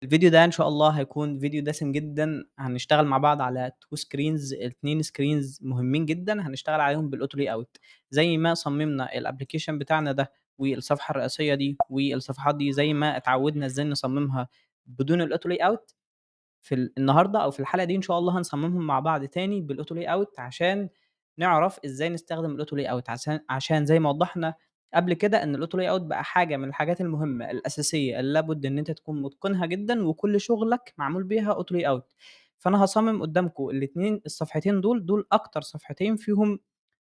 الفيديو ده إن شاء الله هيكون فيديو دسم جدًا، هنشتغل مع بعض على 2 screens، 2 screens مهمين جدًا هنشتغل عليهم بالauto layout. زي ما صممنا الapplication بتاعنا ده والصفحة الرئيسية دي والصفحات دي زي ما اتعودنا إزاي نصممها بدون الauto layout، في النهارده أو في الحلقة دي إن شاء الله هنصممهم مع بعض تاني بالauto layout عشان نعرف إزاي نستخدم الauto layout، عشان زي ما وضحنا قبل كده إن الauto layout بقى حاجة من الحاجات المهمة الأساسية اللي لابد إن أنت تكون متقنها جدًا وكل شغلك معمول بيها auto layout. فأنا هاصمم قدامكم الاتنين الصفحتين دول، دول أكتر صفحتين فيهم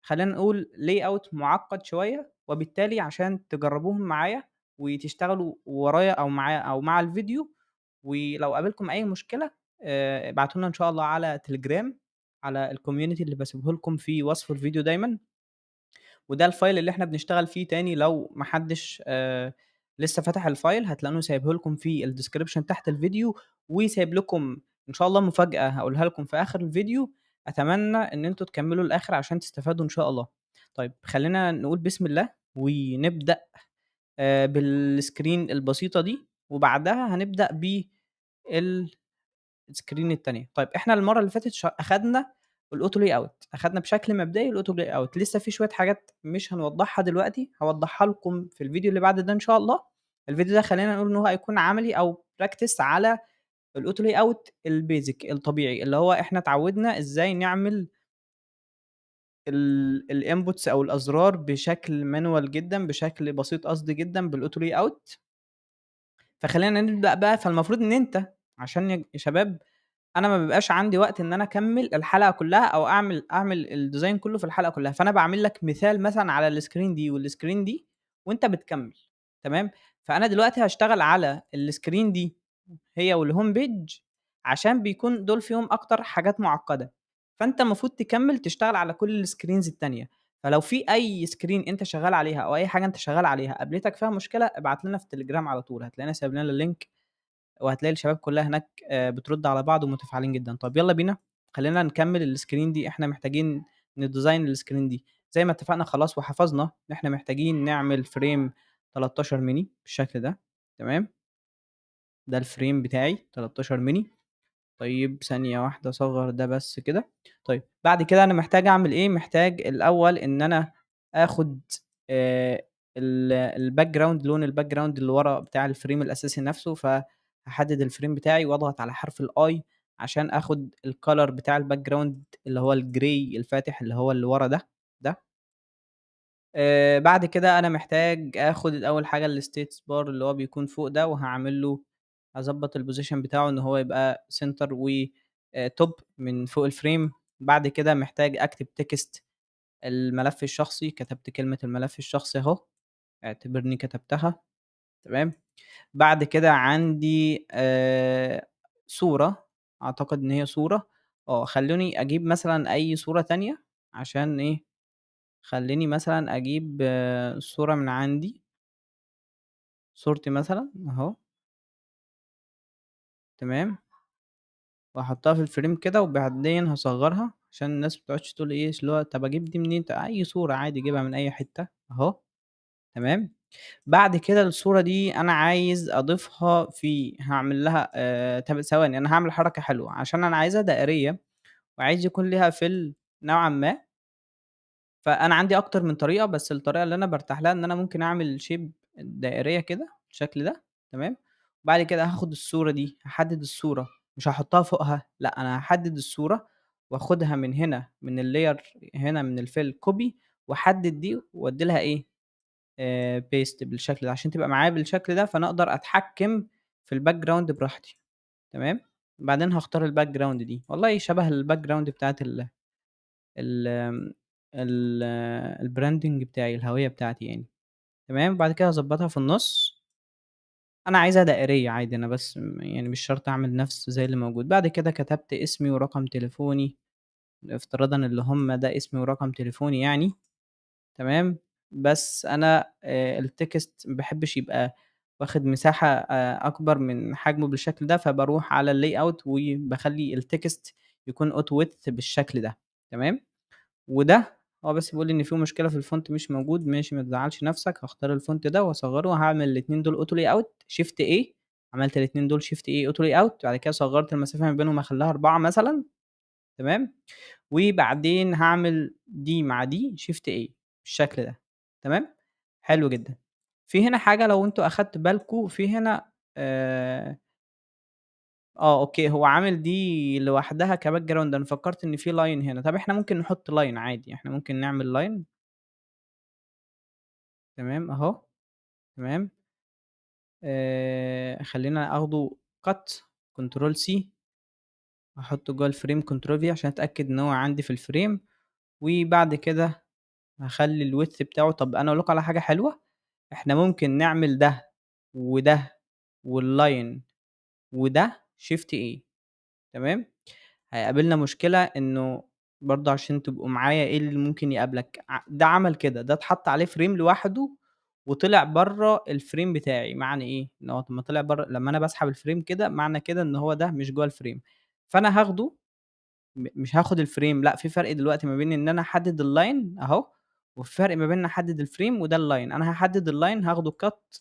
خلّينا نقول layout معقد شوية، وبالتالي عشان تجربوهم معايا وتشتغلوا ورايا أو معايا أو مع الفيديو، ولو قابلكم أي مشكلة ابعتوا لنا إن شاء الله على تليجرام على الcommunity اللي باسيبه لكم في وصف الفيديو دايمًا. وده الfile اللي إحنا بنشتغل فيه تاني، لو ما حدش لسه فتح الfile هتلاقوني سايبه لكم في الdescription تحت الفيديو، وسايب لكم إن شاء الله مفاجأة هاقولها لكم في آخر الفيديو. أتمنى إن أنتم تكملوا للآخر عشان تستفادوا إن شاء الله. طيب خلّينا نقول بسم الله ونبدأ بالscreen البسيطة دي، وبعدها هنبدأ بال screen التانية. طيب إحنا المرّة اللي فاتت أخدنا الauto layout، أخدنا بشكل مبدئي الauto layout، لسه في شوية حاجات مش هنوضّحها دلوقتي، هاوضّحها لكم في الفيديو اللي بعد ده إن شاء الله. الفيديو ده خلّينا نقول إن هو هيكون عملي أو practice على الauto layout الbasic الطبيعي، اللي هو إحنا اتعودنا إزاي نعمل الinputs أو الأزرار بشكل manual جدًا، بشكل بسيط قصدي جدًا بالauto layout. فخلّينا نبدأ بقى. فالمفروض إن أنت عشان يا شباب أنا ما بيبقاش عندي وقت إن أنا أكمّل الحلقة كلّها أو أعمل الdesign كلّه في الحلقة كلّها، فأنا باعمل لك مثال مثلًا على الscreen دي والscreen دي وأنت بتكمّل، تمام؟ فأنا دلوقتي هاشتغل على الscreen دي هي والhome page عشان بيكون دول فيهم أكتر حاجات معقّدة، فأنت المفروض تكمّل تشتغل على كل الscreens التانية. فلو في أي screen أنت شغّال عليها أو أي حاجة أنت شغّال عليها قابلتك فيها مشكلة، ابعت لنا في التليجرام على طول، هتلاقينا سايب لنا الlink وهتلاقي الشباب كلّها هناك بترد على بعض ومتفاعلين جدًا. طيب يالّا بينا، خلّينا نكمّل الscreen دي، إحنا محتاجين نdesign الscreen دي، زي ما اتفقنا خلاص وحفظنا إن إحنا محتاجين نعمل frame 13 mini بالشكل ده، تمام؟ ده الframe بتاعي 13 mini. طيب ثانية واحدة أصغّر ده بس كده. طيب بعد كده أنا محتاج أعمل إيه؟ محتاج الأول إن أنا آخُد ال الbackground، لون الbackground اللي ورا بتاع الframe الأساسي نفسه، فهاحدد الframe بتاعي وأضغط على حرف الI عشان آخُد الcolor بتاع الbackground اللي هو الgray الفاتح اللي هو اللي ورا ده، ده. بعد كده أنا محتاج آخُد أول حاجة الstatus bar اللي هو بيكون فوق ده، وهاعمل له هاضبّط الposition بتاعه إن هو يبقى center و top من فوق الframe. بعد كده محتاج أكتب text الملف الشخصي، كتبت كلمة الملف الشخصي أهو، اعتبرني كتبتها، تمام. بعد كده عندي صورة، أعتقد إن هي صورة، خلّوني أجيب مثلًا أي صورة تانية عشان إيه، خلّيني مثلًا أجيب صورة من عندي. صورتي مثلًا أهو. تمام. وأحطها في الframe كده وبعدين هاصغّرها عشان الناس ما تقعدش تقول إيه، اللي هو طَب أجيب دي منين؟ أي صورة عادي جيبها من أي حتة أهو، تمام. بعد كده الصورة دي أنا عايز أضيفها في هاعمل لها طَب ثواني، أنا هاعمل حركة حلوة، عشان أنا عايزها دائرية وعايز يكون ليها fill نوعًا ما. فأنا عندي أكتر من طريقة، بس الطريقة اللي أنا بارتاح لها إن أنا ممكن أعمل shape دائرية كده بالشكل ده، تمام. وبعد كده هاخد الصورة دي، هاحدد الصورة، مش هاحطها فوقها، لأ أنا هاحدد الصورة وآخدها من هنا من الlayer هنا من الfill copy وأحدد دي وأدّي لها إيه، paste بالشكل ده عشان تبقى معايا بالشكل ده، فأنا أقدر أتحكم في الbackground براحتي، تمام. بعدين هاختار الbackground دي، والله شبه الbackground بتاعة ال ال آمم ال الbranding بتاعي، الهوية بتاعتي يعني، تمام. بعد كده هاضبّطها في النُص. أنا عايزها دائرية عادي، أنا بس يعني مش شرط أعمل نفس زي اللي موجود. بعد كده كتبت اسمي ورقم تليفوني، افتراضًا اللي هم ده اسمي ورقم تليفوني يعني، تمام. بس أنا الtext ما باحبش يبقى واخد مساحة أكبر من حجمه بالشكل ده، فباروح على الlayout وباخلّي الtext يكون auto width بالشكل ده، تمام. وده هو بس بيقول لي إن في مشكلة في الfont مش موجود، ماشي ما تزعّلش نفسك، هاختار الfont ده وأصغّره وهاعمل الاتنين دول auto layout shift A. عملت الاتنين دول shift A auto layout، بعد كده صغّرت المسافة ما بينهم هاخلّيها 4 مثلًا، تمام، وبعدين هاعمل دي مع دي shift A بالشكل ده، تمام، حلو جدًا. في هنا حاجة لو أنتم أخدتوا بالكم، في هنا okay، هو عامل دي لوحدها كbackground، أنا فكّرت إن في line هنا. طَب إحنا ممكن نحط line عادي، إحنا ممكن نعمل line. تمام أهو، تمام. خلّينا آخده cut control C، هاحطه جوّه الframe control V عشان أتأكد إن هو عندي في الframe، وبعد كده هاخلّي الwidth بتاعه. طَب أنا أقول لكم على حاجة حلوة، إحنا ممكن نعمل ده وده والline وده shift A، تمام، هيقابلنا مشكلة إنه برضه عشان تبقوا معايا إيه اللي ممكن يقابلك، ده عمل كده، ده اتحط عليه frame لوحده وطلع برّه الframe بتاعي، معنى إيه؟ إن هو لمّا طلع برّه، لمّا أنا باسحب الframe كده معنى كده إن هو ده مش جوّه الframe، فأنا هاخده مش هاخد الframe، لأ، في فرق دلوقتي ما بين إن أنا أحدد الline أهو، وفي فرق ما بين إن أحدد الframe وده الline. أنا هاحدد الline، هاخده cut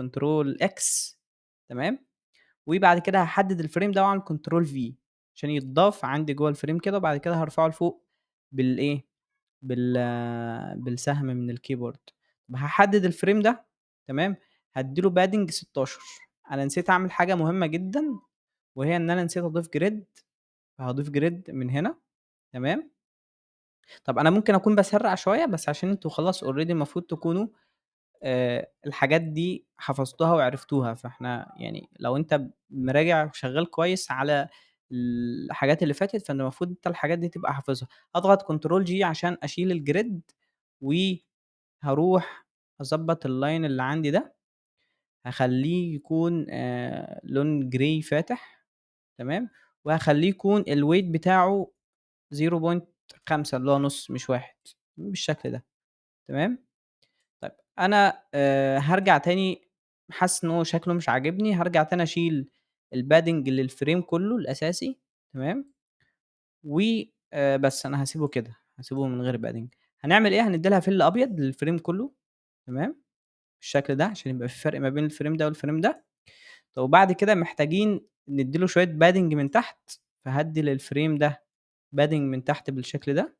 control X، تمام، وبعد كده هاحدد الframe ده وأعمل control V عشان يتضاف عندي جوّه الframe كده، وبعد كده هارفعه لفوق بالإيه، بالسهم من ال keyboard. هاحدد الframe ده، تمام، هادّي له padding 16. أنا نسيت أعمل حاجة مهمة جدًا، وهي إن أنا نسيت أضيف grid، فهاضيف grid من هنا، تمام. طَب أنا ممكن أكون باسرّع شوية بس عشان أنتم خلاص already المفروض تكونوا الحاجات دي حفظتوها وعرفتوها، فإحنا يعني لو أنت مراجع وشغّال كويس على الحاجات اللي فاتت، فأنت المفروض أنت الحاجات دي تبقى حافظها. هاضغط control G عشان أشيل الgrid، وهاروح أضبّط الline اللي عندي ده، هاخلّيه يكون لون grey فاتح، تمام، وهاخلّيه يكون الweight بتاعه 0.5 اللي هو نُص مش 1 بالشكل ده، تمام. طيب أنا هارجع تاني، حاسس إن هو شكله مش عاجبني، هارجع تاني أشيل الpadding للframe كلّه الأساسي، تمام، و بس أنا هاسيبه كده، هاسيبه من غير padding. هنعمل إيه، هندّي لها fill أبيض للframe كلّه، تمام، بالشكل ده عشان يبقى في فرق ما بين الframe ده والframe ده. طب وبعد كده محتاجين ندّي له شوية padding من تحت، فهادّي للframe ده padding من تحت بالشكل ده،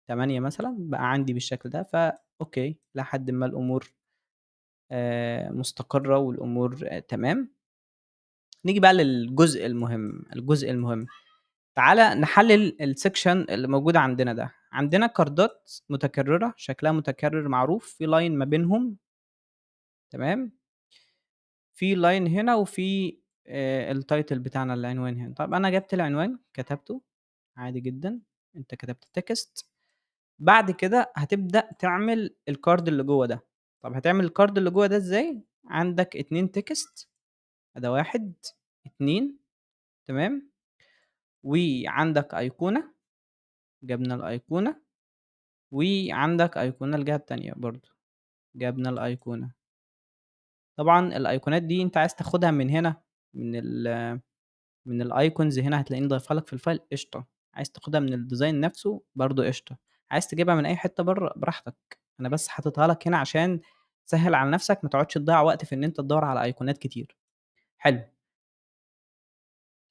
8 مثلًا، بقى عندي بالشكل ده، ف okay، إلى حدٍ ما الأمور مستقرة والأمور تمام. نيجي بقى للجزء المهم، الجزء المهم. تعالَ نحلل الsection اللي موجود عندنا ده. عندنا كاردات متكررة، شكلها متكرر معروف، في line ما بينهم، تمام؟ في line هنا وفي الtitle بتاعنا، العنوان هنا. طَب أنا جبت العنوان كتبته عادي جدًا، أنت كتبت text، بعد كده هتبدأ تعمل الcard اللي جوّه ده. طَب هتعمل الcard اللي جوّه ده إزاي؟ عندك 2 text، أدا 1، 2، تمام، وعندك أيقونة، جبنا الأيقونة، وعندك أيقونة الجهة التانية برضه، جبنا الأيقونة. طبعًا الأيقونات دي أنت عايز تاخدها من هنا من الicons هنا هتلاقيني ضايفها لك في الfile قشطة، عايز تاخدها من الdesign نفسه برضه قشطة، عايز تجيبها من أي حتة برّه براحتك، أنا بس حاططها لك هنا عشان تسهّل على نفسك ما تقعدش تضيّع وقت في إن أنت تدوّر على أيقونات كتير. حلو.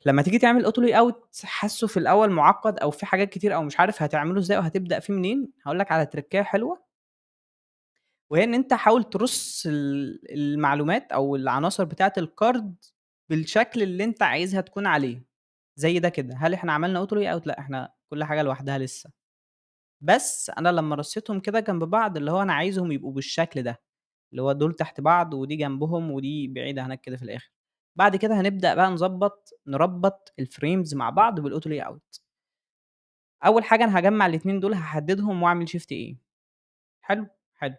لمّا تيجي تعمل auto layout حاسّه في الأول مُعقّد أو في حاجات كتير أو مش عارف هتعمله إزاي أو هتبدأ فيه منين، هاقول لك على تريكاية حلوة، وهي إن أنت حاول ترُص المعلومات أو العناصر بتاعة الcard بالشكل اللي أنت عايزها تكون عليه، زي ده كده. هل إحنا عملنا auto layout؟ لأ، إحنا كل حاجة لوحدها لسه. بس أنا لمّا رصيتهم كده جنب بعض اللي هو أنا عايزهم يبقوا بالشكل ده، اللي هو دول تحت بعض ودي جنبهم ودي بعيدة هناك كده في الآخر. بعد كده هنبدأ بقى نضبّط نربّط الframes مع بعض بالauto layout. أول حاجة أنا هاجمّع الاتنين دول، هاحددهم وأعمل shift A. حلو، حلو.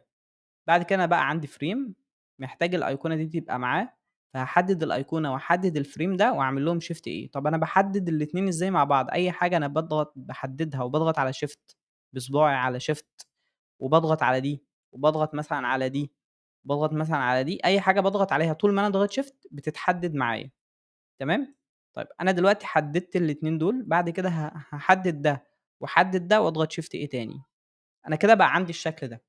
بعد كده أنا بقى عندي frame محتاج الأيقونة دي تبقى معاه، فهاحدد الأيقونة وأحدد الframe ده وأعمل لهم shift A. طب أنا باحدد الاتنين إزاي مع بعض؟ أي حاجة أنا باضغط باحددها وباضغط على shift بصباعي على shift وباضغط على دي، وباضغط مثلًا على دي، باضغط مثلًا على دي، أي حاجة باضغط عليها طول ما أنا ضاغط shift بتتحدد معايا، تمام؟ طيب أنا دلوقتي حددت الاتنين دول، بعد كده هاحدد ده وأحدد ده وأضغط shift A تاني. أنا كده بقى عندي الشكل ده،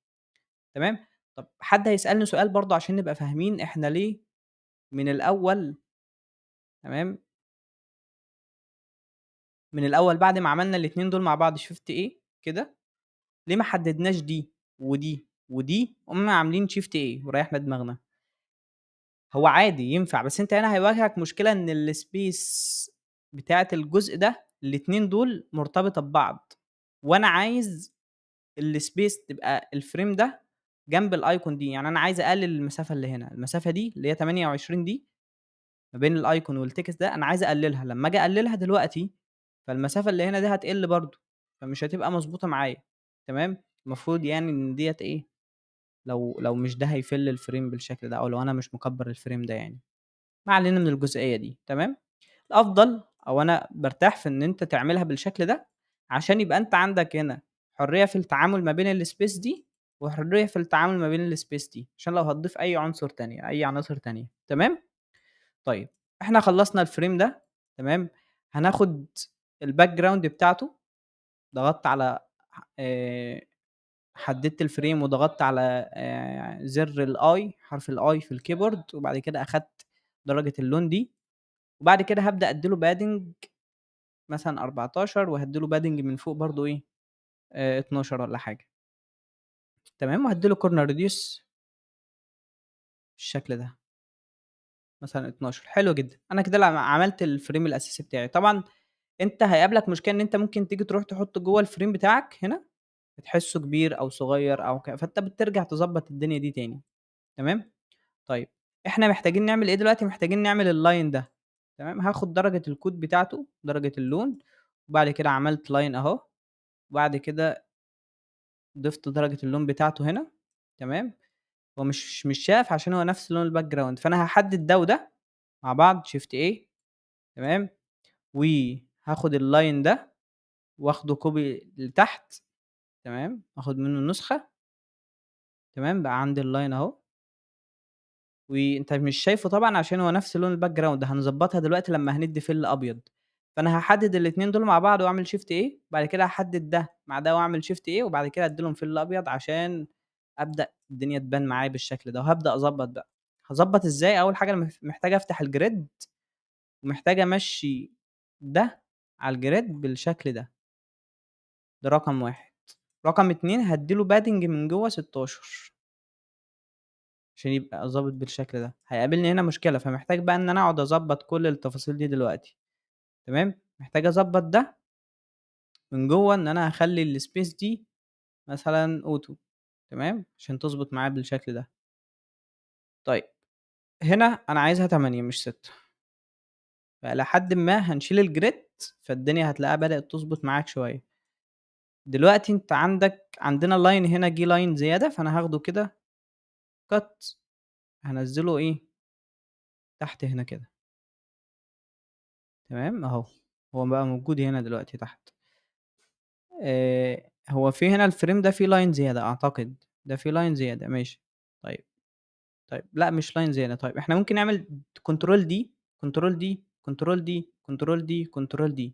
تمام؟ طب حد هيسألني سؤال برضه عشان نبقى فاهمين إحنا ليه من الأول تمام؟ من الأول بعد ما عملنا الاتنين دول مع بعض shift A كده، ليه ما حددناش دي ودي ودي، قمنا عاملين shift A وريحنا دماغنا؟ هو عادي ينفع، بس أنت هنا هيواجهك مشكلة إن الspace بتاعة الجزء ده الاتنين دول مرتبطة ببعض، وأنا عايز الspace تبقى الframe ده جنب الicon دي، يعني أنا عايز أقلل المسافة اللي هنا، المسافة دي اللي هي 28 دي ما بين الicon والtext ده أنا عايز أقللها، لمّا آجي أقللها دلوقتي فالمسافة اللي هنا دي هتقل برضه، فمش هتبقى مضبوطة معايا، تمام؟ المفروض يعني إن ديّة إيه، لو مش ده هيfill الframe بالشكل ده، أو لو أنا مش مكبّر الframe ده يعني. ما علينا من الجزئية دي، تمام؟ الأفضل أو أنا بارتاح في إن أنت تعملها بالشكل ده، عشان يبقى أنت عندك هنا حرية في التعامل ما بين الspace دي، وحرية في التعامل ما بين الspace دي، عشان لو هتضيف أي عنصر تانية، أي عناصر تانية، تمام؟ طيب إحنا خلّصنا الframe ده، تمام؟ هناخد الbackground بتاعته، ضغطت على حددت الframe وضغطت على زر الI، حرف الI في ال keyboard، وبعد كده أخدت درجة اللون دي، وبعد كده هابدأ أدّي له padding مثلًا 14 وهادّي له padding من فوق برضه إيه، 12 والّا حاجة. تمام، وهادّي له corner radius بالشكل ده. مثلًا 12، حلو جدًا. أنا كده عملت الframe الأساسي بتاعي. طبعًا أنت هيقابلك مشكلة إن أنت ممكن تيجي تروح تحطه جوّه الframe بتاعك هنا، بتحسه كبير أو صغير أو فأنت بترجع تضبّط الدنيا دي تاني، تمام؟ طيب إحنا محتاجين نعمل إيه دلوقتي؟ محتاجين نعمل الline ده، تمام؟ هاخد درجة الكود بتاعته، درجة اللون، وبعد كده عملت line أهو، وبعد كده ضِفت درجة اللون بتاعته هنا، تمام؟ هو مش شاف عشان هو نفس لون الbackground، فأنا هاحدد ده وده مع بعض shift A، تمام؟ وهاخد الline ده واخده copy لتحت، تمام؟ آخد منه نسخة. تمام، بقى عندي الline أهو. وأنت مش شايفه طبعًا عشان هو نفس لون الbackground، هنضبّطها دلوقتي لمّا هندّي fill أبيض. فأنا هاحدد الاتنين دول مع بعض وأعمل shift A، وبعد كده هاحدد ده مع ده وأعمل shift A، وبعد كده أدّي لهم fill أبيض عشان أبدأ الدنيا تبان معايا بالشكل ده، وهابدأ أضبّط بقى. هاضبّط إزاي؟ أول حاجة أنا محتاج أفتح الgrid، ومحتاج أمشّي ده على الgrid بالشكل ده. ده رقم 1. رقم 2، هادّي له padding من جوّه 16. عشان يبقى ضابط بالشكل ده. هيقابلني هنا مشكلة، فمحتاج بقى إن أنا أقعد أضبّط كل التفاصيل دي دلوقتي، تمام؟ محتاج أضبّط ده من جوّه إن أنا هاخلّي الspace دي مثلًا auto، تمام؟ عشان تضبط معايا بالشكل ده. طيب هنا أنا عايزها 8 مش 6. فإلى حدٍ ما هنشيل الgrid، فالدنيا هتلاقيها بدأت تضبط معاك شوية. دلوقتي أنت عندنا line هنا، جه line زيادة، فأنا هاخده كده cut، هانزّله إيه تحت هنا كده. تمام، أهو، هو بقى موجود هنا دلوقتي تحت. هو في هنا الframe ده فيه line زيادة أعتقد، ده فيه line زيادة، ماشي. طيب، طيب لأ مش line زيادة، طيب إحنا ممكن نعمل control D، control D، control D، control D، control D،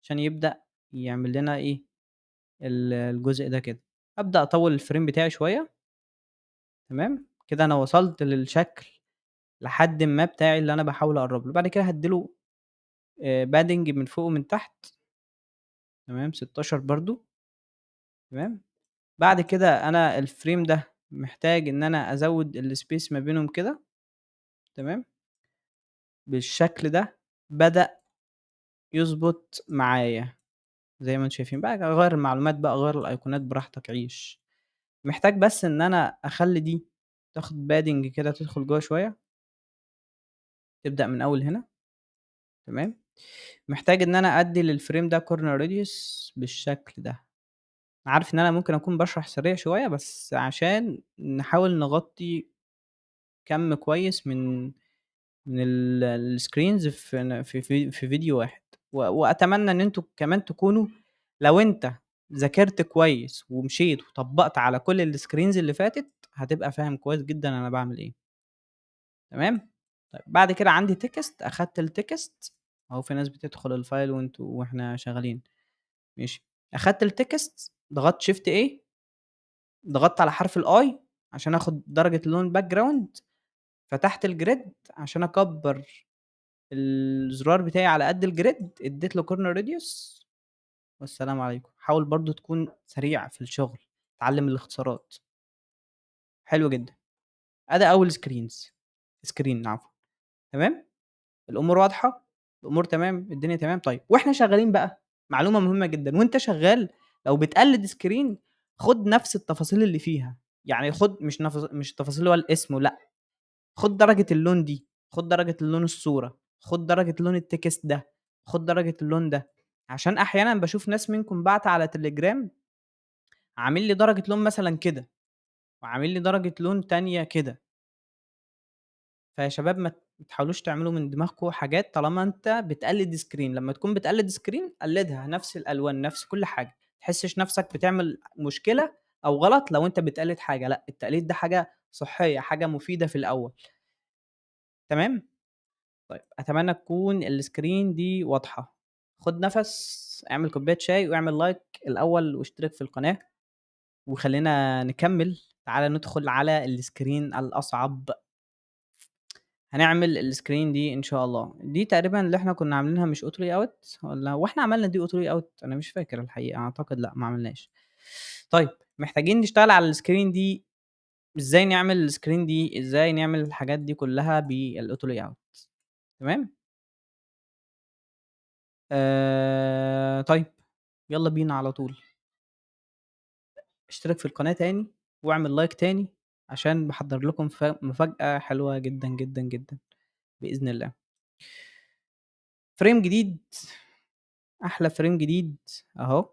عشان يبدأ يعمل لنا إيه، الجزء ده كده. أبدأ أطوّل الframe بتاعي شوية. تمام، كده أنا وصلت للشكل لحدٍ ما بتاعي اللي أنا باحاول أقرّب له. بعد كده هادّي له padding من فوق ومن تحت. تمام، 16 برضه. تمام، بعد كده أنا الframe ده محتاج إن أنا أزوّد الspace ما بينهم كده. تمام؟ بالشكل ده بدأ يضبط معايا زي ما أنتم شايفين. بقى غيّر المعلومات بقى، غيّر الأيقونات براحتك عيش. محتاج بس إن أنا أخلّي دي تاخد padding كده، تدخل جوّه شوية. تبدأ من أول هنا. تمام، محتاج إن أنا أدّي للframe ده corner radius بالشكل ده. عارف إن أنا ممكن أكون باشرح سريع شوية، بس عشان نحاول نغطي كَم كويس من الscreens في فيديو واحد. وأتمنى إن أنتم كمان تكونوا، لو أنت ذاكرت كويس ومشيت وطبّقت على كل الscreens اللي فاتت، هتبقى فاهم كويس جدًا أنا باعمل إيه. تمام؟ طيب بعد كده عندي text، أخدت الtext أهو، في ناس بتدخل الfile وإحنا شغالين. ماشي. أخدت الtext، ضغطت shift A، ضغطت على حرف الI عشان آخد درجة لون background، فتحت الgrid عشان أكبّر الزرار بتاعي على قد الgrid، ادّيت له corner radius والسلام عليكم. حاول برضه تكون سريع في الشغل، اتعلّم الاختصارات. حلو جدًا. أدي أول screen عفوًا، تمام؟ الأمور واضحة؟ الأمور تمام؟ الدنيا تمام؟ طيب وإحنا شغالين بقى، معلومة مهمة جدًا، وأنت شغال لو بتقلد screen خُد نفس التفاصيل اللي فيها، يعني خُد مش التفاصيل اللي هو الاسم لأ، خُد درجة اللون دي، خُد درجة اللون الصورة، خُد درجة لون الtext ده، خُد درجة اللون ده، عشان أحيانًا باشوف ناس منكم باعتة على تليجرام عامل لي درجة لون مثلًا كده، وعامل لي درجة لون تانية كده. فيا شباب ما تحاولوش تعملوا من دماغكم حاجات طالما أنت بتقلد screen، لمّا تكون بتقلد screen قلدها نفس الألوان، نفس كل حاجة، ما تحسش نفسك بتعمل مشكلة أو غلط لو أنت بتقلد حاجة، لأ التقليد ده حاجة صحية، حاجة مفيدة في الأول. تمام؟ طيب أتمنى تكون الscreen دي واضحة. خُد نَفَس، اعمل كوباية شاي واعمل like الأول واشترك في القناة، وخلّينا نكمّل. تعالَ ندخل على الscreen الأصعب. هنعمل الscreen دي إن شاء الله. دي تقريبًا اللي إحنا كنا عاملينها مش auto layout والّا هو إحنا عملنا دي auto layout؟ أنا مش فاكر الحقيقة، أعتقد لأ ما عملناش. طيب محتاجين نشتغل على الscreen دي، إزاي نعمل الscreen دي، إزاي نعمل الحاجات دي كلّها بالauto layout تمام؟ طيب يالّا بينا على طول. اشترك في القناة تاني واعمل like تاني عشان باحضّر لكم مفاجأة حلوة جدًا، جدًا، جدًا بإذن الله. frame جديد، أحلى frame جديد أهو.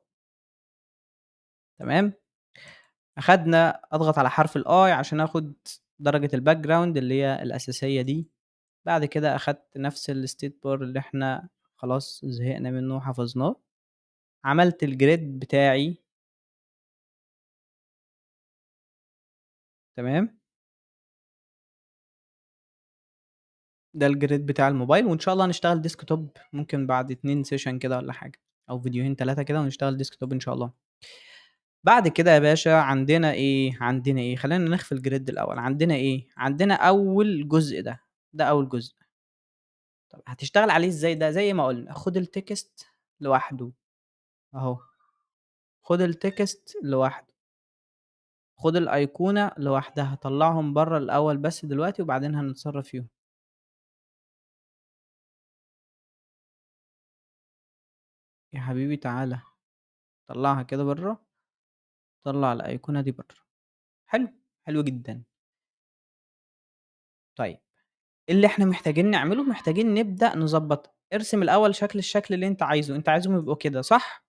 تمام؟ أخدنا أضغط على حرف الI عشان آخُد درجة الbackground اللي هي الأساسية دي. بعد كده أخدت نفس الstate bar اللي إحنا خلاص زهقنا منه وحفظناه. عملت الgrid بتاعي. تمام؟ ده الgrid بتاع الموبايل، وإن شاء الله هنشتغل desktop ممكن بعد 2 session كده والّا حاجة، أو فيديوهين 3 كده ونشتغل desktop إن شاء الله. بعد كده يا باشا عندنا إيه، عندنا إيه، خلّينا نخفي الgrid الأول، عندنا إيه، عندنا أول جزء ده، ده أول جزء. طب هتشتغل عليه إزاي ده؟ زي ما قُلنا خُد الtext لوحده أهو، خُد الtext لوحده. خُد الأيقونة لوحدها، طلّعهم برّه الأول بس دلوقتي وبعدين هنتصرّف فيهم. يا حبيبي تعالَ، طلّعها كده برّه، طلّع الأيقونة دي برّه. حلو، حلو جدًا. طيب إيه اللي إحنا محتاجين نعمله؟ محتاجين نبدأ نضبّط. ارسم الأول شكل الشكل اللي أنت عايزه، أنت عايزهم يبقوا كده صح؟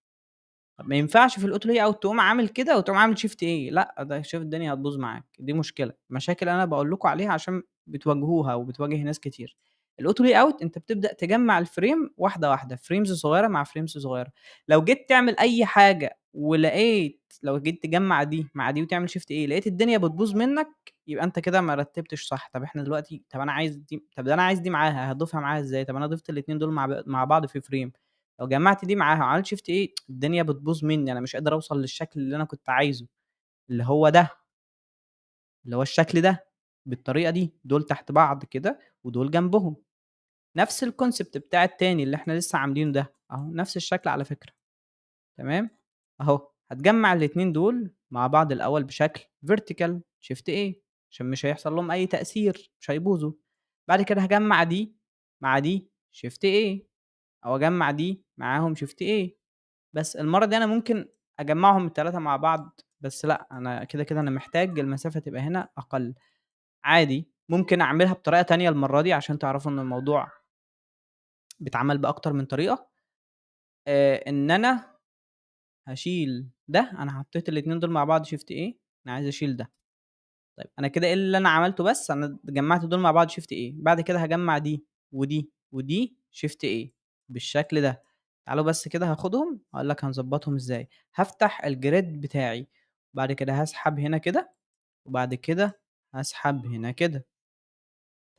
طب ما ينفعش في الauto layout تقوم عامل كده وتقوم عامل shift A، لأ، ده شوف الدنيا هتبوظ معاك، دي مشكلة. مشاكل أنا باقول لكم عليها عشان بتواجهوها وبتواجه ناس كتير. الauto layout أنت بتبدأ تجمّع الframe واحدة، واحدة، frames صغيرة مع frames صغيرة. لو جيت تعمل أي حاجة ولقيت لو جيت تجمّع دي مع دي وتعمل shift A لقيت الدنيا بتبوظ منّك، يبقى أنت كده ما رتّبتش صح. طب إحنا دلوقتي طب أنا عايز دي طب ده أنا عايز دي معاها، هاضيفها معاها إزاي؟ طب أنا ضِفت الاتنين دول مع بعض في frame، لو جمّعت دي معاها وعملت shift A الدنيا بتبوظ منّي، أنا مش قادر أوصل للشكل اللي أنا كنت عايزه، اللي هو ده. اللي هو الشكل ده، بالطريقة دي، دول تحت بعض كده ودول جنبهم. نفس الconcept بتاع التاني اللي إحنا لسه عاملينه ده، أهو نفس الشكل على فكرة. تمام؟ أهو، هتجمّع الاتنين دول مع بعض الأول بشكل vertical shift A عشان مش هيحصل لهم أي تأثير، مش هيبوظوا. بعد كده هاجمّع دي مع دي shift A أو أجمّع دي معاهم shift A. بس المرّة دي أنا ممكن أجمّعهم ال3 مع بعض، بس لأ، أنا كده، كده أنا محتاج المسافة تبقى هنا أقل. عادي، ممكن أعملها بطريقة تانية المرّة دي عشان تعرفوا إن الموضوع بيتعمل بأكتر من طريقة. إن أنا هاشيل ده، أنا حطيت الاتنين دول مع بعض shift A، أنا عايز أشيل ده. طيب أنا كده إيه اللي أنا عملته بس، أنا جمّعت دول مع بعض shift A، بعد كده هاجمّع دي ودي ودي shift A بالشكل ده. تعالوا بس كده هاخدهم هاقول لك هنضبّطهم إزاي. هافتح الgrid بتاعي، بعد كده هاسحب هنا كده، وبعد كده هاسحب هنا كده.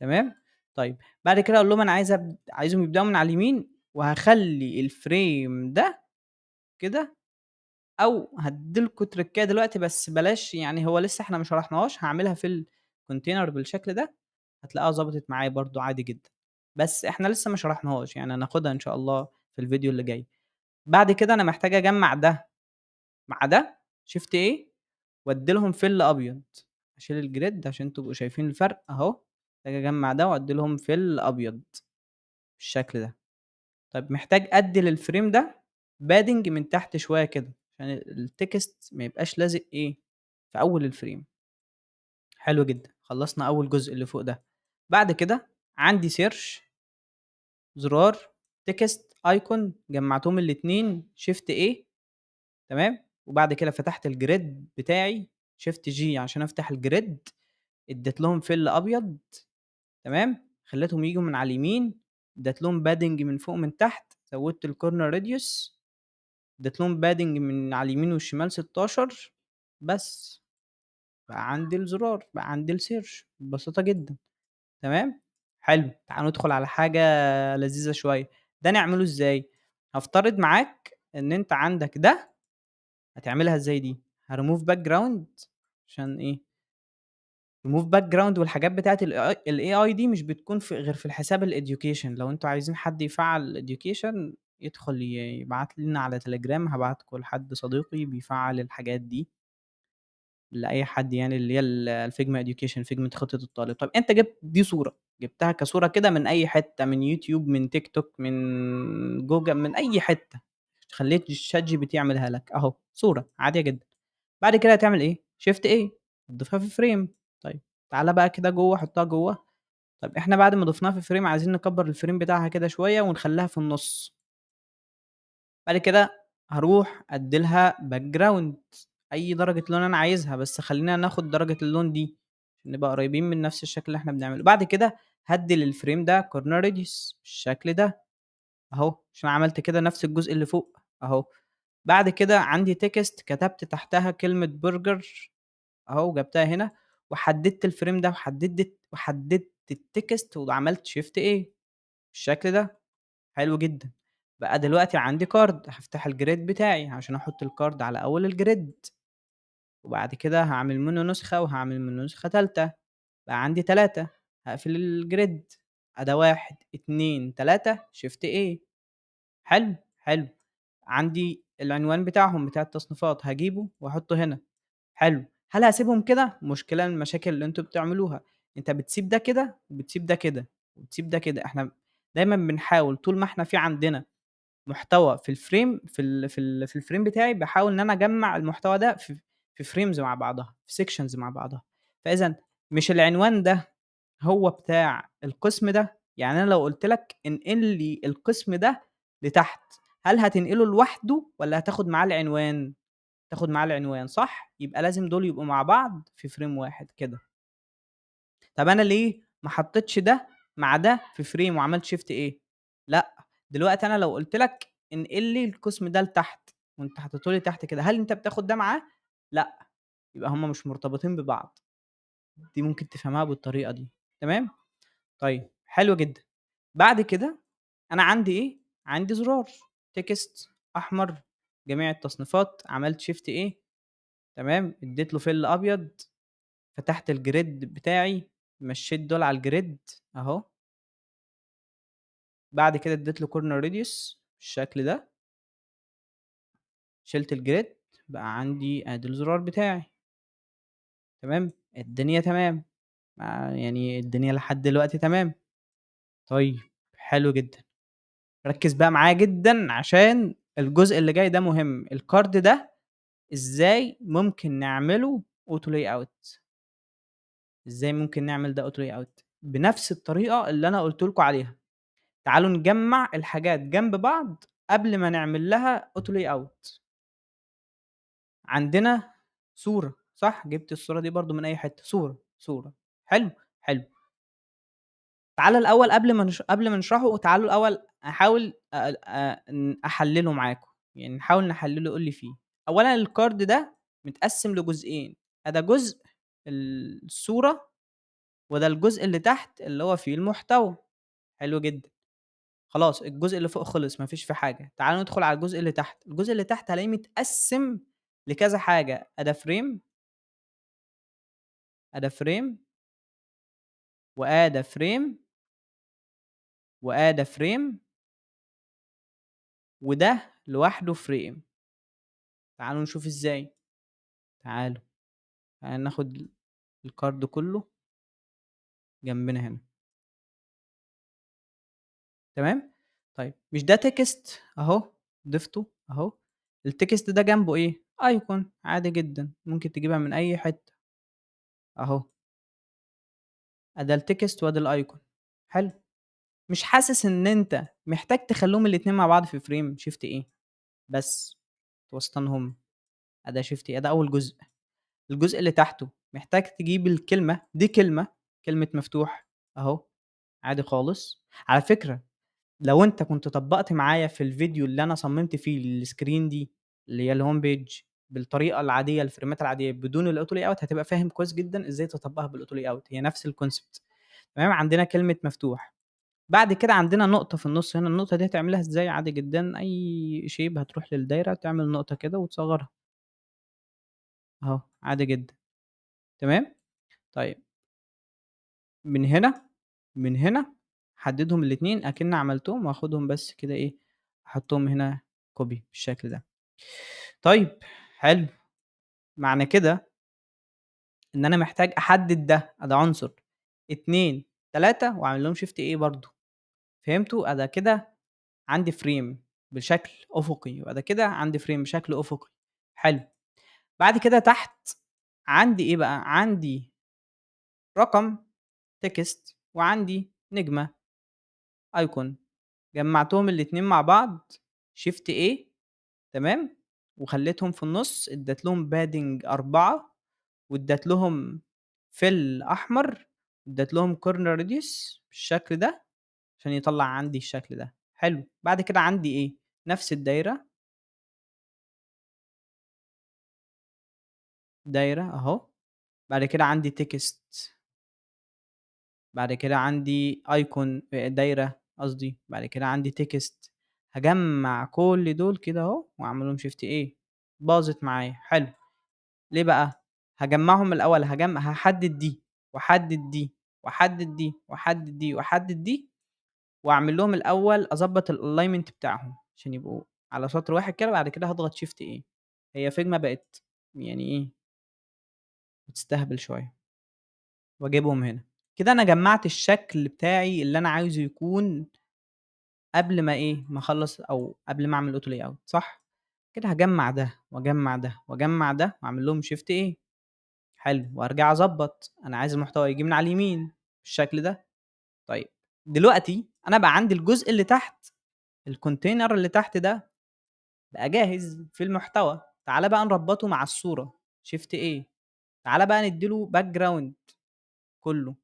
تمام؟ طيب بعد كده أقول لهم أنا عايزهم يبدأوا من على اليمين، وهاخلّي الframe ده كده، أو هادّي لكم تريكاية دلوقتي بس بلاش، هو لسه إحنا ما شرحناهاش، هاعملها في الcontainer بالشكل ده، هتلاقيها ضبطت معايا برضه عادي جدًا. بس إحنا لسه ما شرحناهاش، يعني هناخدها إن شاء الله في الفيديو اللي جاي. بعد كده أنا محتاج أجمّع ده مع ده shift A وأدّي لهم fill أبيض، أشيل الgrid عشان تبقوا شايفين الفرق أهو، محتاج أجمّع ده وأدّي لهم fill أبيض بالشكل ده. طيب محتاج أدّي للframe ده padding من تحت شوية كده، عشان الtext ما يبقاش لازق إيه، في أول الframe. حلو جدًا، خلّصنا أول جزء اللي فوق ده. بعد كده عندي search، زرار، text، icon، جمّعتهم الاتنين shift A، تمام، وبعد كده فتحت الgrid بتاعي shift G عشان أفتح الgrid، ادّيت لهم fill أبيض، تمام، خلّيتهم ييجوا من على اليمين، ادّيت لهم padding من فوق ومن تحت، زوّدت الcorner radius، ادّيت لهم padding من على اليمين والشمال 16 بس. بقى عندي الزرار، بقى عندي الsearch ببساطة جدًا، تمام، حلو، تعالوا ندخل على حاجة لذيذة شوية، ده نعمله إزاي؟ هافترض معاك إن أنت عندك ده، هتعملها إزاي دي؟ هremove background عشان إيه، remove background والحاجات بتاعة الAI دي مش بتكون في غير في الحساب الeducation. لو أنتم عايزين حد يفعّل الeducation يدخل يبعت لنا على تليجرام، هابعتكم لحد صديقي بيفعّل الحاجات دي. لأي حد يعني اللي هي الFigma education، Figma خطة الطالب. طب أنت جِبت دي صورة، جِبتها كصورة كده من أي حتة، من يوتيوب، من تيك توك، من جوجل، من أي حتة، خلّيت ChatGPT يعملها لك أهو، صورة عادية جدًا. بعد كده هتعمل إيه؟ shift A تضيفها في frame. طيب تعالَ بقى كده جوّه، حُطّها جوّه. طب إحنا بعد ما ضفناها في frame عايزين نكبّر الframe بتاعها كده شوية ونخلّيها في النُص. بعد كده هاروح أدّي لها background، أي درجة لون أنا عايزها، بس خلّينا ناخد درجة اللون دي، عشان نبقى قريبين من نفس الشكل اللي إحنا بنعمله. بعد كده هادّي للframe ده corner radius بالشكل ده، أهو، عشان عملت كده نفس الجزء اللي فوق أهو. بعد كده عندي text كتبت تحتها كلمة burger أهو وجبتها هنا، وحددت الframe ده وحددت الtext وعملت shift A بالشكل ده، حلو جدًا. بقى دلوقتي عندي card، هافتح الgrid بتاعي عشان أحط الcard على أول الgrid، وبعد كده هاعمل منه نسخة وهاعمل منه نسخة تالتة، بقى عندي 3. هاقفل الgrid، أدا 1، 2، 3، shift A. حلو، حلو. عندي العنوان بتاعهم بتاع التصنيفات هاجيبه وأحطه هنا، حلو. هل هاسيبهم كده؟ مشكلة من المشاكل اللي أنتم بتعملوها، أنت بتسيب ده كده وبتسيب ده كده وبتسيب ده كده. إحنا دايمًا بنحاول طول ما إحنا في عندنا محتوى في الframe في الframe بتاعي، باحاول إن أنا أجمّع المحتوى ده في frames مع بعضها، في sections مع بعضها. فإذًا مش العنوان ده هو بتاع القسم ده، يعني أنا لو قُلت لك انقل لي القسم ده لتحت، هل هتنقله لوحده والّا هتاخد معاه العنوان؟ تاخد معاه العنوان صح؟ يبقى لازم دول يبقوا مع بعض في frame واحد كده. طب أنا ليه ما حطيتش ده مع ده في frame وعملت shift A؟ لأ، دلوقتي أنا لو قُلت لك انقل لي القسم ده لتحت وأنت حطيته لي تحت كده، هل أنت بتاخد ده معاه؟ لأ، يبقى هُم مش مرتبطين ببعض. دي ممكن تفهمها بالطريقة دي، تمام؟ طيب حلو جدًا. بعد كده أنا عندي إيه؟ عندي زرار text أحمر جميع التصنيفات، عملت shift A، تمام، اديت له fill أبيض، فتحت الgrid بتاعي، مشيت دول على الgrid أهو. بعد كده اديت له corner radius بالشكل ده. شِلت الgrid، بقى عندي أدي الزرار بتاعي. تمام، الدنيا تمام، يعني الدنيا لحد دلوقتي تمام. طيب حلو جدًا. ركّز بقى معايا جدًا عشان الجزء اللي جاي ده مهم، الcard ده إزاي ممكن نعمله auto layout؟ إزاي ممكن نعمل ده auto layout؟ بنفس الطريقة اللي أنا قُلت لكم عليها. تعالوا نجمّع الحاجات جنب بعض قبل ما نعمل لها auto layout. عندنا صورة صح؟ جِبت الصورة دي برضه من أي حتة، صورة، صورة، حلو؟ حلو. تعالَ الأول قبل ما نشرحه، تعالوا الأول أحاول أ أ ن أحلّله معاكم، يعني نحاول نحلّله إيه اللي فيه. أولًا الcard ده متقسّم لجزئين، أدا جزء الصورة وده الجزء اللي تحت اللي هو فيه المحتوى، حلو جدًا. خلاص الجزء اللي فوق خلص ما فيش فيه حاجة، تعالوا ندخل على الجزء اللي تحت، الجزء اللي تحت هالاقيه متقسّم لكذا حاجة، أدا frame، أدا frame، وأدا frame. وآدي frame وده لوحده frame. تعالوا نشوف إزاي. تعالوا، تعالوا ناخد ال card كله جنبنا هنا. تمام؟ طيب مش ده text أهو، ضفته أهو، ال text ده جنبه إيه؟ icon عادي جدًا، ممكن تجيبها من أي حتة. أهو. أدا ال text وأدي ال icon. حلو. مش حاسس إن أنت محتاج تخلّيهم الاتنين مع بعض في frame shift A بس توسطنهم. أدا shift A، ده أول جزء. الجزء اللي تحته محتاج تجيب الكلمة، دي كلمة، كلمة مفتوح أهو، عادي خالص. على فكرة لو أنت كنت طبّقت معايا في الفيديو اللي أنا صممت فيه الscreen دي اللي هي الhome page بالطريقة العادية، الفريمات العادية بدون الauto layout هتبقى فاهم كويس جدًا إزاي تطبّقها بالauto layout، هي نفس الconcept. تمام، عندنا كلمة مفتوح. بعد كده عندنا نقطة في النُص هنا، النقطة دي هتعملها إزاي؟ عادي جدًا، أي shape هتروح للدايرة تعمل نقطة كده وتصغّرها. أهو، عادي جدًا. تمام؟ طيب. من هنا، من هنا حددهم الاتنين أكنّي عملتهم وآخدهم بس كده إيه، أحطهم هنا copy بالشكل ده. طيب حلو، معنى كده إن أنا محتاج أحدد ده، أدي عنصر، 2، 3 وأعمل لهم shift A برضه. فهمتوا؟ أدا كده عندي frame بشكل أفقي، وأدا كده عندي frame بشكل أفقي. حلو. بعد كده تحت عندي إيه بقى؟ عندي رقم text وعندي نجمة icon. جمّعتهم الاتنين مع بعض shift A، تمام، وخلّيتهم في النُص، ادّيت لهم padding 4 وادّيت لهم fill أحمر، ادّيت لهم corner radius بالشكل ده، عشان يطلّع عندي الشكل ده. حلو. بعد كده عندي إيه، نفس الدايرة دايرة أهو، بعد كده عندي text. بعد كده عندي icon دايرة قصدي، بعد كده عندي text. هاجمّع كل دول كده أهو وأعمل لهم shift A. باظت معايا. حلو. ليه بقى؟ هاجمّعهم الأول، هاحدد دي وأحدد دي وأحدد دي وأحدد دي وأحدد دي، وأعمل لهم الأول أضبّط الalignment بتاعهم عشان يبقوا على سطر واحد كده، بعد كده هاضغط shift A. هي Figma بقت يعني إيه بتستهبل شوية. وأجيبهم هنا. كده أنا جمّعت الشكل بتاعي اللي أنا عايزه يكون قبل ما إيه، ما أخلّص أو قبل ما أعمل auto layout، صح؟ كده هاجمّع ده وأجمّع ده وأجمّع ده وأعمل لهم shift A. حلو، وأرجع أضبّط، أنا عايز المحتوى ييجي من على اليمين بالشكل ده. طيب دلوقتي أنا بقى عندي الجزء اللي تحت، الcontainer اللي تحت ده بقى جاهز في المحتوى. تعالَ بقى نربّطه مع الصورة shift A. تعالَ بقى ندّي له background كلّه.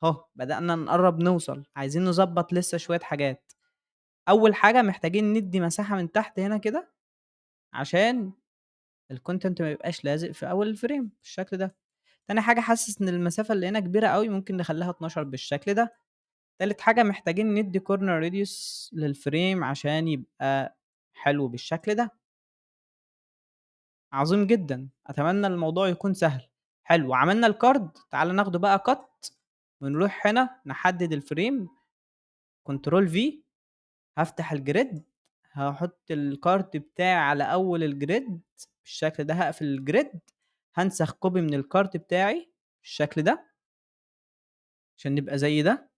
أهو بدأنا نقرّب نوصل، عايزين نضبّط لسه شوية حاجات. أول حاجة محتاجين ندّي مساحة من تحت هنا كده عشان الcontent ما يبقاش لازق في أول الframe بالشكل ده. تاني حاجة حاسس إن المسافة اللي هنا كبيرة أوي، ممكن نخلّيها 12 بالشكل ده. تالت حاجة محتاجين ندّي corner radius للframe عشان يبقى حلو بالشكل ده. عظيم جدًا، أتمنى الموضوع يكون سهل. حلو، عملنا الcard، تعالَ ناخده بقى cut ونروح هنا نحدد الframe control V، هافتح الgrid، هاحط الcard بتاعي على أول الgrid بالشكل ده، هاقفل الgrid، هانسخ copy من الcard بتاعي بالشكل ده. عشان نبقى زي ده.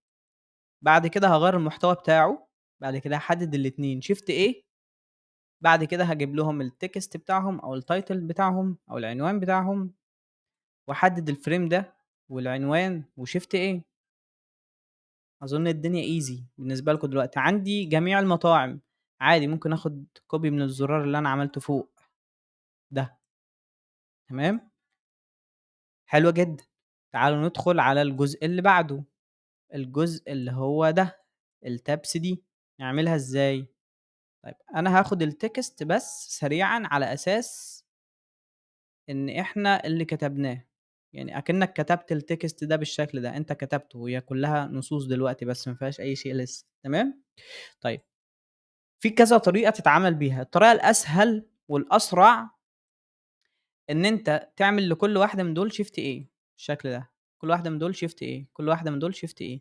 بعد كده هاغيّر المحتوى بتاعه، بعد كده هاحدد الاتنين shift A، بعد كده هاجيب لهم الtext بتاعهم أو الtitle بتاعهم أو العنوان بتاعهم، وأحدد الframe ده والعنوان وshift A. أظن الدنيا easy بالنسبة لكم دلوقتي. عندي جميع المطاعم، عادي ممكن آخد copy من الزرار اللي أنا عملته فوق ده. تمام؟ حلو جدًا. تعالوا ندخل على الجزء اللي بعده، الجزء اللي هو ده، الtabs دي، نعملها إزاي؟ طيب أنا هاخد الtext بس سريعًا على أساس إن إحنا اللي كتبناه، يعني أكنك كتبت الtext ده بالشكل ده، أنت كتبته وهي كلّها نصوص دلوقتي بس ما فيهاش أي شيء لسه، تمام؟ طيب في كذا طريقة تتعامل بيها، الطريقة الأسهل والأسرع إن أنت تعمل لكل واحدة من دول shift A بالشكل ده، كل واحدة من دول shift A، كل واحدة من دول shift A،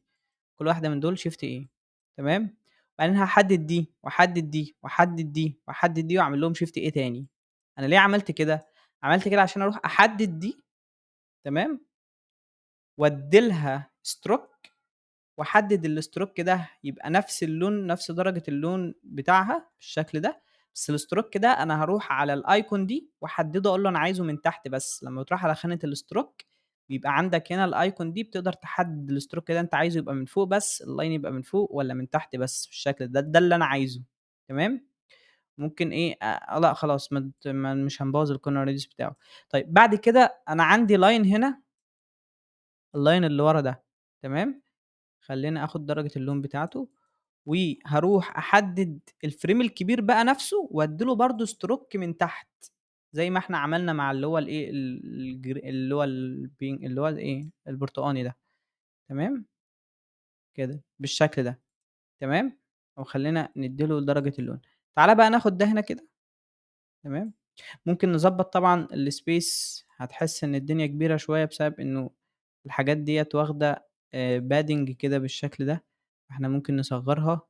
كل واحدة من دول shift A. تمام، وبعدين هاحدد دي وأحدد دي وأحدد دي وأحدد دي وأعمل لهم shift A تاني. أنا ليه عملت كده؟ عملت كده عشان أروح أحدد دي، تمام، وأدي لها stroke وأحدد الstroke ده يبقى نفس اللون، نفس درجة اللون بتاعها بالشكل ده، بس الstroke ده أنا هاروح على الicon دي وأحدده أقول له أنا عايزه من تحت بس. لمّا تروح على خانة الstroke بيبقى عندك هنا الicon دي بتقدر تحدد الstroke ده أنت عايزه يبقى من فوق بس، الline يبقى من فوق والّا من تحت بس بالشكل ده، ده اللي أنا عايزه، تمام؟ ممكن إيه لأ خلاص ما ت ما مش هنبوظ الcorner radius بتاعه. طيب بعد كده أنا عندي line هنا، الline اللي ورا ده، تمام؟ خلّيني آخد درجة اللون بتاعته، وهاروح أحدد الframe الكبير بقى نفسه وأدّي له برضه stroke من تحت، زي ما إحنا عملنا مع اللي هو الإيه، ال الجر اللي هو الpink اللي هو الإيه، البرتقاني ده، تمام؟ كده، بالشكل ده، تمام؟ وخلّينا ندّي له درجة اللون. تعالَ بقى ناخد ده هنا كده، تمام؟ ممكن نضبّط طبعًا الspace، هتحس إن الدنيا كبيرة شوية بسبب إنه الحاجات ديّة واخدة padding كده بالشكل ده، إحنا ممكن نصغّرها،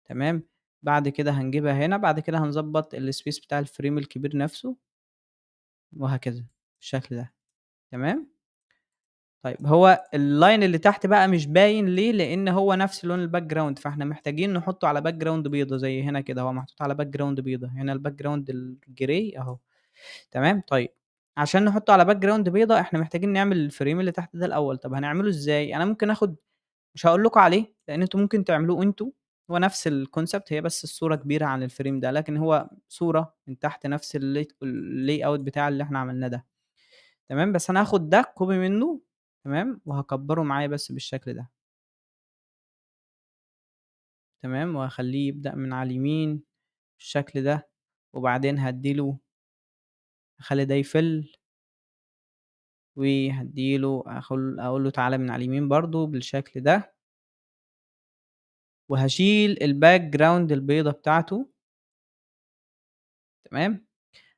تمام؟ بعد كده هنجيبها هنا، بعد كده هنضبّط الspace بتاع الframe الكبير نفسه وهكذا، بالشكل ده، تمام؟ طيب هو الline اللي تحت بقى مش باين ليه؟ لإن هو نفس لون الbackground، فإحنا محتاجين نحطه على background بيضا زي هنا كده، هو محطوط على background بيضا، هنا الbackground الgray أهو، تمام؟ طيب عشان نحطه على background بيضا إحنا محتاجين نعمل الframe اللي تحت ده الأول. طب هنعمله إزاي؟ أنا ممكن آخد، مش هاقول لكم عليه لإن أنتم ممكن تعملوه أنتم، هو نفس الconcept، هي بس الصورة كبيرة عن الframe ده، لكن هو صورة من تحت نفس الlayout بتاع اللي إحنا عملناه ده، تمام؟ بس أنا هاخد ده copy منه، تمام؟ وهاكبّره معايا بس بالشكل ده. تمام، وهاخلّيه يبدأ من على اليمين بالشكل ده، وبعدين هادّي له، هاخلّي ده يfill، وهادّي له أقول له تعالَ من على اليمين برضه بالشكل ده. وهاشيل الbackground البيضا بتاعته. تمام،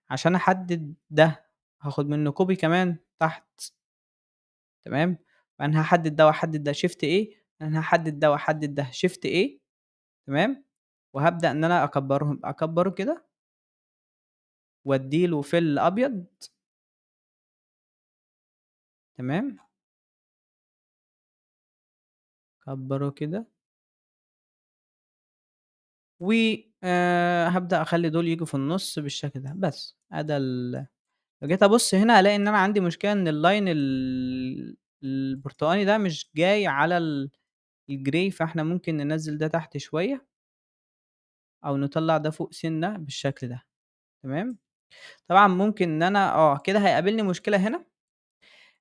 عشان أحدد ده هاخد منه copy كمان تحت. تمام، فأنا هاحدد ده وأحدد ده shift A، أنا هاحدد ده وأحدد ده shift A، تمام، وهابدأ إن أنا أكبّرهم، أكبّره كده وأدّي له fill أبيض. تمام. أكبّره كده. و هابدأ أخلّي دول ييجوا في النُص بالشكل ده، بس أدا لو جيت أبُص هنا هالاقي إن أنا عندي مشكلة إن الline البرتقاني ده مش جاي على الgray، فإحنا ممكن ننزّل ده تحت شوية أو نطلّع ده فوق سِنّة بالشكل ده، تمام؟ طبعًا ممكن إن أنا كده هيقابلني مشكلة هنا،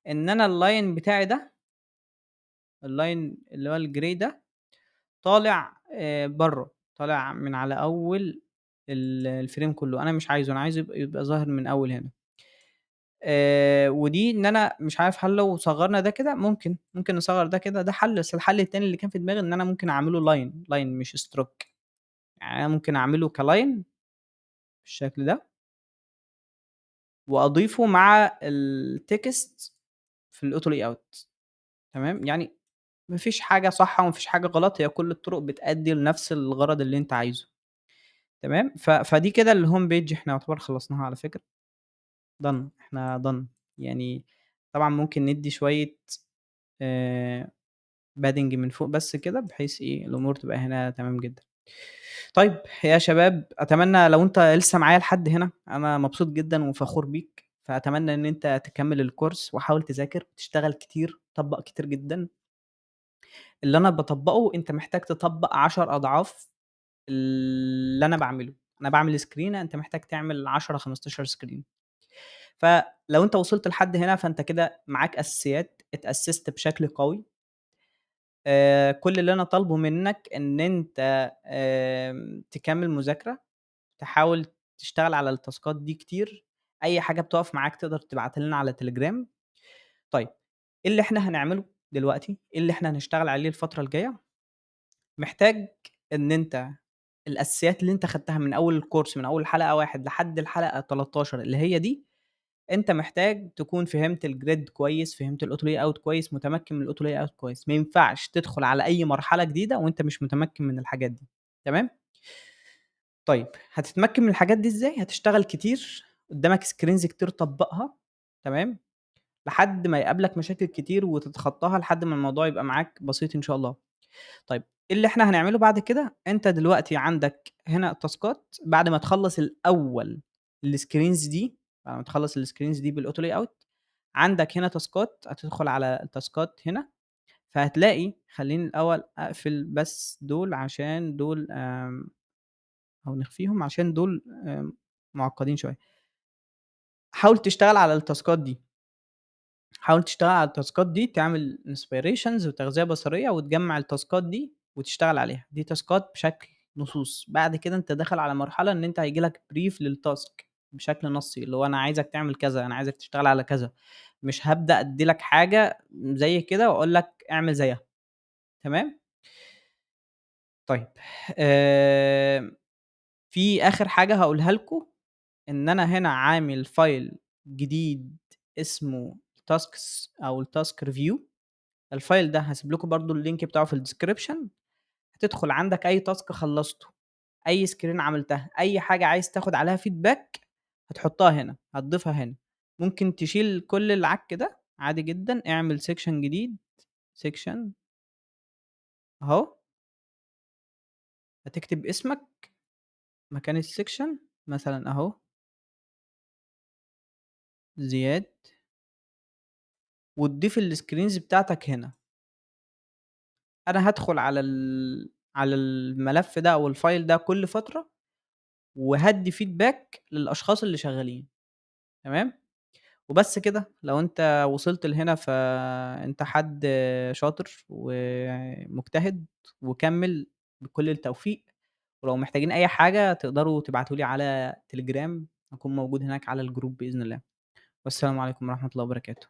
إن أنا الline بتاعي ده، الline اللي هو الgray ده طالع برّه، طالع من على أول الframe كلّه، أنا مش عايزه، أنا عايزه يبقى ظاهر من أول هنا. ودي إن أنا مش عارف هل لو صغّرنا ده كده ممكن نصغّر ده كده، ده حل، بس الحل التاني اللي كان في دماغي إن أنا ممكن أعمله line، line مش stroke، يعني أنا ممكن أعمله كline بالشكل ده وأضيفه مع الtext في الauto layout، تمام؟ يعني ما فيش حاجة صح وما فيش حاجة غلط، هي كل الطرق بتأدي لنفس الغرض اللي أنت عايزه، تمام؟ فدي كده الhome page إحنا يعتبر خلصناها على فكرة. done، إحنا done. يعني طبعًا ممكن ندّي شوية padding من فوق بس كده، بحيث إيه، الأمور تبقى هنا تمام جدًا. طيب يا شباب، أتمنى لو أنت لسه معايا لحد هنا، أنا مبسوط جدًا وفخور بيك، فأتمنى إن أنت تكمّل الcourse وحاول تذاكر، تشتغل كتير، طبّق كتير جدًا. اللي أنا باطبّقه أنت محتاج تطبّق 10 أضعاف اللي أنا باعمله. أنا باعمل سكرينة، أنت محتاج تعمل 10، 15 screen. فلو أنت وصلت لحد هنا فأنت كده معاك أساسيات، اتأسست بشكل قوي. كل اللي أنا طالبه منّك إن أنت تكمّل مذاكرة، تحاول تشتغل على التاسكات دي كتير، أي حاجة بتُقف معاك تقدر تبعتها لنا على تليجرام. طيب إيه اللي إحنا هنعمله دلوقتي؟ إيه اللي إحنا هنشتغل عليه الفترة الجاية؟ محتاج إن أنت الأساسيات اللي أنت خدتها من أول الcourse، من أول حلقة 1 لحد الحلقة 13 اللي هي دي، أنت محتاج تكون فهمت الgrid كويس، فهمت الauto layout كويس، متمكن من الauto layout كويس، ما ينفعش تدخل على أي مرحلة جديدة وأنت مش متمكن من الحاجات دي، تمام؟ طيب هتتمكن من الحاجات دي إزاي؟ هتشتغل كتير، قدامك screens كتير طبّقها، تمام؟ لحد ما يقابلك مشاكل كتير وتتخطاها لحد ما الموضوع يبقى معاك بسيط إن شاء الله. طيب إيه اللي إحنا هنعمله بعد كده؟ أنت دلوقتي عندك هنا تاسكات، بعد ما تخلّص الأول الscreens دي، بعد ما تخلّص الscreens دي بالauto layout عندك هنا تاسكات، هتدخل على التاسكات هنا، فهتلاقي خلّيني الأول أقفل بس دول عشان دول أو نخفيهم عشان دول معقدين شوية. حاول تشتغل على التاسكات دي. حاول تشتغل على التاسكات دي، تعمل inspirations وتغذية بصرية وتجمّع التاسكات دي وتشتغل عليها، دي تاسكات بشكل نصوص. بعد كده أنت داخل على مرحلة إن أنت هييجي لك brief للtask بشكل نصي، اللي هو أنا عايزك تعمل كذا، أنا عايزك تشتغل على كذا، مش هابدأ أدّي لك حاجة زي كده وأقول لك اعمل زيها، تمام؟ طيب في آخر حاجة هاقولها لكم، إن أنا هنا عامل file جديد اسمه tasks أو الtask review. الfile ده هاسيب لكم برضه الlink بتاعه في الdescription. هتدخل عندك أي task خلّصته، أي screen عملتها، أي حاجة عايز تاخد عليها feedback هتحطها هنا، هتضيفها هنا. ممكن تشيل كل العك ده عادي جدًا، اعمل section جديد، section أهو. هتكتب اسمك مكان الsection مثلًا أهو. زياد. وتضيف الscreens بتاعتك هنا. أنا هادخل على الملف ده أو الfile ده كل فترة، وهادّي feedback للأشخاص اللي شغالين، تمام؟ وبس كده، لو أنت وصلت لهنا فأنت حد شاطر ومجتهد وكمّل بكل التوفيق، ولو محتاجين أي حاجة تقدروا تبعتوا لي على تليجرام، هاكون موجود هناك على الgroup بإذن الله. والسلام عليكم ورحمة الله وبركاته.